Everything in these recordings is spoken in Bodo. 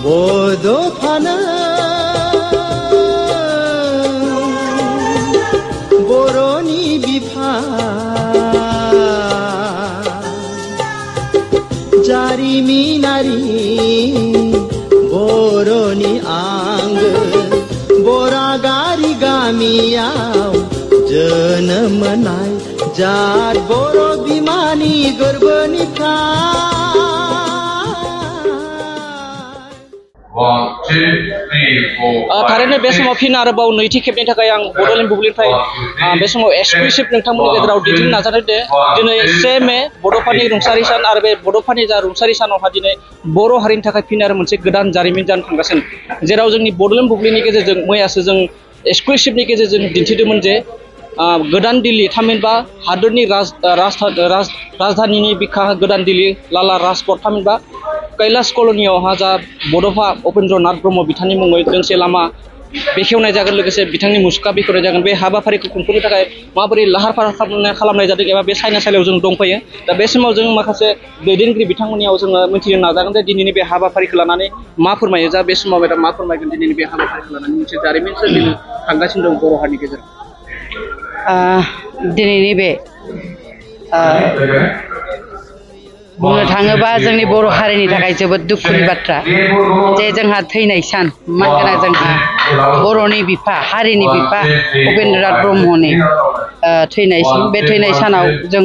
बड'फानो बर'नि बिफा जारिमिनारि बर'नि आंगो बरागारि गामियाव जोनोम मोननाय जात बर' बिमानि गोरबोनिफ्राय थारैनो बे समाव फिन आरोबाव नैथि खेबनि थाखाय आं बड'लेण्ड बुब्लिनिफ्राय बे समाव एक्सक्लुसिभ नोंथांमोननि गेजेराव दिन्थिनो नाजादों दे दिनै 1 मे बड'फानि रुंसारि सान आरो बे बड'फानि जा रुंसारि सानावहा दिनै बर' हारिनि थाखाय फिन आरो मोनसे गोदान जारिमिन जानो थांगासिनो जेराव जोंनि बड'लेण्ड बुब्लिनि गेजेरजों मैयासो जों एक्सक्लुसिभनि गेजेरजों दिन्थिदोंमोन जे गोदान दिल्ली थामहिनबा हादोरनि राजधानीनि बिखा गोदान दिल्ली लाला राजपथ थामहिनबा कैलाश कल'नियावहा जा बड'फा उपेन्द्रनाथ ब्रह्म बिथांनि मुङै दोंसे लामा बेखेवनाय जागोन लोगोसे बिथांनि मुसुखा बेखेवनाय जागोन बे हाबाफारिखौ खुंफुंनो थाखाय माबोरै लाहार फाहार खालामनाय जादों एबा बे साइनासालियाव जों दंफायो दा बे समाव जों माखासे दैदेनगिरि बिथांमोननियाव जोङो मिथिनो नाजागोन जे दिनैनि बे हाबाफारिखौ लानानै मा फोरमायो जा बे समाव मा फोरमायगोन दिनैनि बे हाबाफारिखौ लानानै मोनसे जारिमिन सोरजिनो थांगासिनो दं बर' हारिनि गेजेराव दिनैनि बे बुंनो थाङोबा जोंनि बर' हारिनि थाखाय जोबोद दुखुनि बाथ्रा जे जोंहा थैनाय सान मानोना जोंहा बर'नि बिफा हारिनि बिफा उपेन्द्रनाथ ब्रह्मनि थैनाय सान बे थैनाय सानाव जों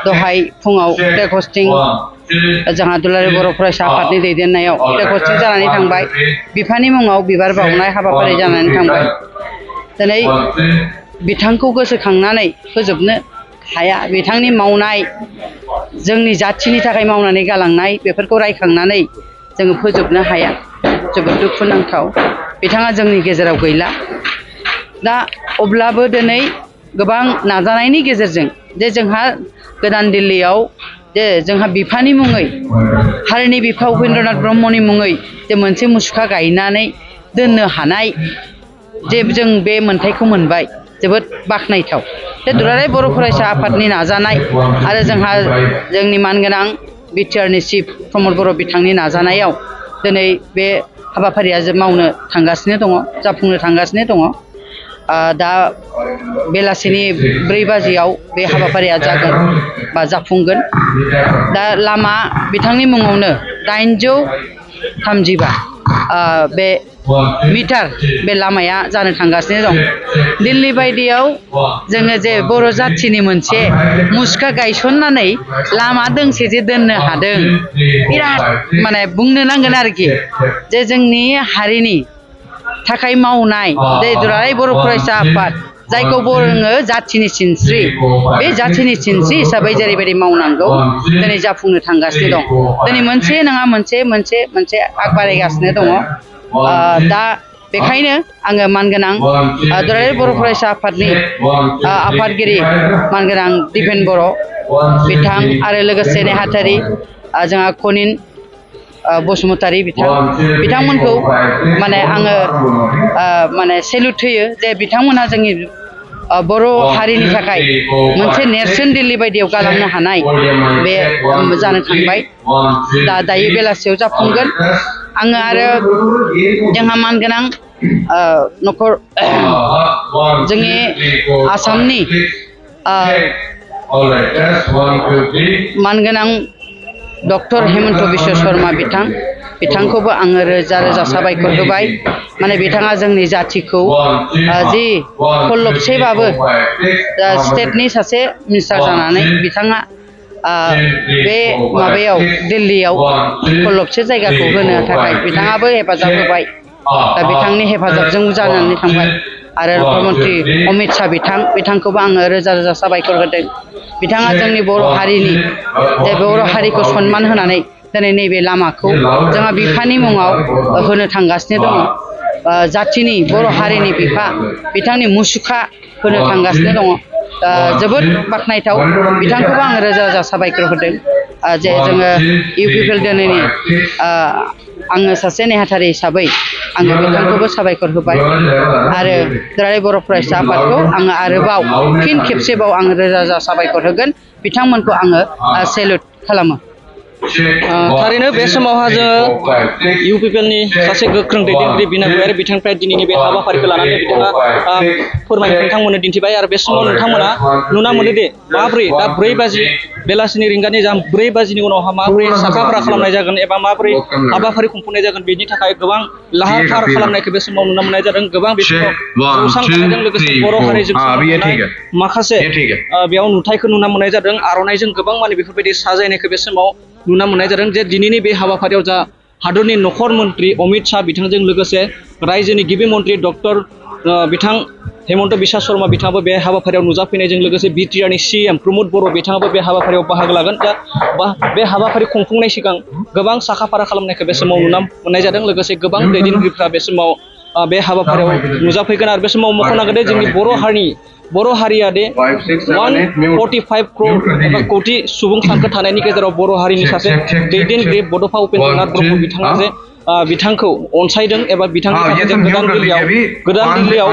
दहाय फुङाव फ्लेग हस्टिं जोंहा दुलाराय बर' फरायसा आफादनि दैदेननायाव फ्लेग हस्टिं जानानै थांबाय बिफानि मुङाव बिबार बावनाय हाबाफारि जानानै थांबाय दिनै बिथांखौ गोसोखांनानै फोजोबनो हाया बिथांनि मावनाय जोंनि जाथिनि थाखाय मावनानै गालांनाय बेफोरखौ रायखांनानै जोङो फोजोबनो हाया जोबोद दुखुनांथाव बिथाङा जोंनि गेजेराव गैला दा अब्लाबो दिनै गोबां नाजानायनि गेजेरजों जे जोंहा गोदान दिल्लीयाव जे जोंहा बिफानि मुङै हारिनि बिफा उपेन्द्रनाथ ब्रह्मनि मुङै जे मोनसे मुसुखा गायनानै दोननो हानाय जे जों बे मोनथायखौ मोनबाय जोबोद बाख्नायथाव बे दुलाराय बर' फरायसा आफादनि नाजानाय आरो जोंहा जोंनि मानगोनां बिटिआरनि चिफ प्रमद बर' बिथांनि नाजानायाव दिनै बे हाबाफारिया मावनो थांगासिनो दङ जाफुंनो थांगासिनो दङ दा बेलासिनि 4 बाजियाव बे हाबाफारिया जागोन बा जाफुंगोन दा लामा बिथांनि मुङावनो 835 बे मिटार बे लामाया जानो थांगासिनो दं दिल्ली बायदियाव जोङो जे बर' जाथिनि मोनसे मुसुखा गायसननानै लामा दोंसे जे दोननो हादों बिराद माने बुंनो नांगोन आरोखि जे जोंनि हारिनि थाखाय मावनाय जे दुलाराय बर' फरायसा आफाद जायखौ बुङो जाथिनि सिनस्रि बे जाथिनि सिनस्रि हिसाबै जेरैबायदि मावनांगौ दिनै जाफुंनो थांगासिनो दं दिनै मोनसे नङा मोनसे आग बारायगासिनो दङ दा बेखायनो आङो मानगोनां दुलाराय बर' फरायसा आफादनि आफादगिरि मानगोनां दिपेन बर' बिथां आरो लोगोसे नेहाथारि जोंहा कनिन बसुमतारी बिथांमोनखौ माने आङो माने सेलुट होयो जे बिथांमोनहा जोंनि बर' हारिनि थाखाय मोनसे नेरसोन दिल्ली बायदियाव गालांनो हानाय बे जानो थांबाय दायो बेलासियाव जाफुंगोन आङो आरो जोंहा मानगोनां नखर जोंनि आसामनि मानगोनां डक्टर हेमन्त बिश्व शर्मा बिथांखौबो आङो रोजा रोजा साबायखर होबाय माने बिथाङा जोंनि जाथिखौ जि खल्लबसेबाबो स्टेटनि सासे मिनिस्टार जानानै बिथाङा बे माबायाव दिल्लीयाव खल्लबसे जायगाखौ होनो थाखाय बिथाङाबो हेफाजाब होबाय दा बिथांनि हेफाजाबजों जानानै थांबाय आरो गृहमन्त्री अमित शाह बिथांखौबो आङो रोजा रोजा साबायखर होदों बिथाङा जोंनि बर' हारिनि जे बर' हारिखौ सनमान होनानै दिनै नैबे लामाखौ जोंहा बिफानि मुङाव होनो थांगासिनो दङ जाथिनि बर' हारिनि बिफा बिथांनि मुसुखा होनो थांगासिनो दङ जोबोद बाख्नायथाव बिथांखौबो आङो रोजा रोजा साबायखर होदों जे जोङो इउपिपिएल दिनैनि आङो सासे नेहाथारि हिसाबै आङो बिथांखौबो साबायखर होबाय आरो दुलाराय बर' फरायसा आफादखौ आङो आरोबाव फिन खेबसेबाव आङो रोजा रोजा साबायखर होगोन बिथांमोनखौ आङो सेलुट खालामो थारैनो बे समावहा जोङो इउपिपिएलनि सासे गोख्रों दैदेनगिरि बिनायगिरि बिथांनिफ्राय दिनैनि बे हाबाफारिखौ लानानै बिथाङा फोरमायनो नोंथांमोननो दिन्थिबाय आरो बे समाव नोंथांमोना नुना मोनोदि माब्रै दा 4 बाजि बेलासिनि रिंगानि जा 4 बाजिनि उनावहा माब्रै साखाफारा खालामनाय जागोन एबा माब्रै हाबाफारि खुंफुंनाय जागोन बेनि थाखाय गोबां लाहार फाहार खालामनायखौ बे समाव नुनो मोननाय जादों गोबां बे समाव जौसां थानायजों लोगोसे बर' हारिजों माखासे बेयाव नुथायखौ नुनो मोननाय जादों आर'नाइजों गोबां माने बेफोरबायदि साजायनायखौ बे समाव नुनो मोननाय जादों जे दिनैनि बे हाबाफारियाव जा हादरनि नखर मन्त्रि अमित शाह बिथांजों लोगोसे रायजोनि गिबि मन्त्रि डक्टर बिथां हेमन्त बिश्व शर्मा बिथाङाबो बे हाबाफारियाव नुजाफैनायजों लोगोसे बिटिआरनि CM प्रमद बर' बिथाङाबो बे हाबाफारियाव बाहागो लागोन दा बे हाबाफारि खुंफुंनाय सिगां गोबां साखाफारा खालामनायखौ बे समाव नुनो मोननाय जादों लोगोसे गोबां दैदेनगिरिफ्रा बे समाव बे हाबाफारियाव नुजाफैगोन आरो बे समाव मख'नांगोन जोंनि बर' हारिया दे 145 crore एबा कोटि सुबुं सानखो थानायनि गेजेराव बर' हारिनि सासे दैदेनगिरि बड'फा उपेन्द्र नाथ ब्रह्म बिथाङा जे बिथांखौ अनसायदों एबा बिथांनि थाखाय गोदान दिल्लीयाव